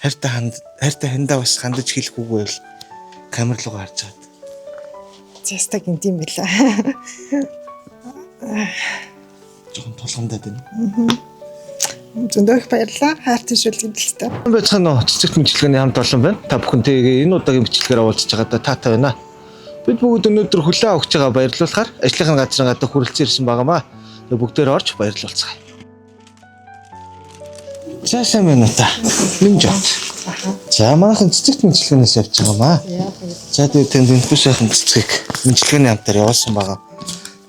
Хайртай ханд хайртай хандаа бас хандаж хэлэх үг байвал камер руугаа харж чад. Зяста гинт юм байла. Жохон тулгамдаад байна. Зөндөө их баярлалаа. Хайртай шүү л гэмтэлтэй. Байцгаана уу? Цэцэгт мэдлэгэний хамт олон байна. Та бүхэнтэйгээ энэ удаагийн бичлэгээр уулзж байгаадаа таатай байна. Бид бүгд өнөөдөр хүлээн авахж байгаа баярлуулахаар ажлынхаа газрын гадаа хүрэлцэн ирсэн байгаамаа. Тэгээ бүгдээр орж баярлуулцгаая. За, сайн байна уу та? Минь жот. За, манайхан цэцэгт мэдлэгнээс явж байгаамаа. За, тэгээ тэнд энэхүү сайхан цэцгийг мэдлэгэний хамтаар явуулсан байгаа.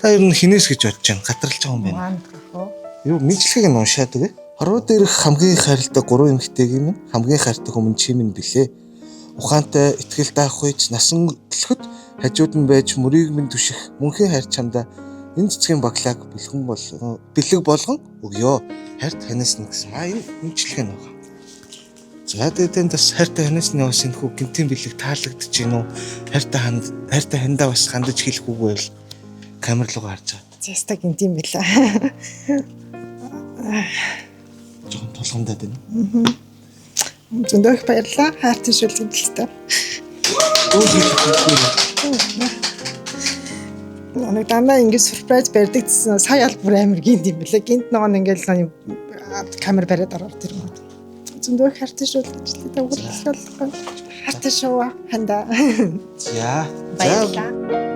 Та ер нь хинээс гэж бодож байна? Гатарлаж байгаа юм байна. Юу мэдлэгийг нь уншаад үгүй. Хорвоо дээрх хамгийн хайртай гурван эмэгтэйгийн минь хамгийн хайртай хүмүүс чи минь билээ. Ухаантай, ихтгэл даах үеч насан төлөхөд хажууд нь байж мөрийг минь түших мөнхийн хайр чамдаа энэ цэцгийн баглааг бэлгэн болгон бэлэг болгон өгөө. Хайрт ханаас нь гэсэн. А, энэ мэдлэг нь байгаа. За, тэгээд тэнд бас хайртай ханаас нь явсан хүү гинтийн бэлэг таалагдж гин үү? Хайртай ханд хайртай хандаа бас хандаж хэлэх үг байвал камер руугаа харж чад. Зяста гинт юм байла. Жохон тулгамдаад байна. Зөндөө их баярлалаа. Хайртай шүү л гэмтэлтэй. Өөр хэлэх үгүй байна. Нэг дандаа ингэ сурпрайз барьдаг гэсэн сая ал бүр амар гинт юм байлаа. Гинт нөгөө нэг ингээл нэг камер бариад ороод тэр юм. Зөндөө их хайртай шүү л гэмтэлтэй. Хайртай шүү хандаа. За. Баярлалаа.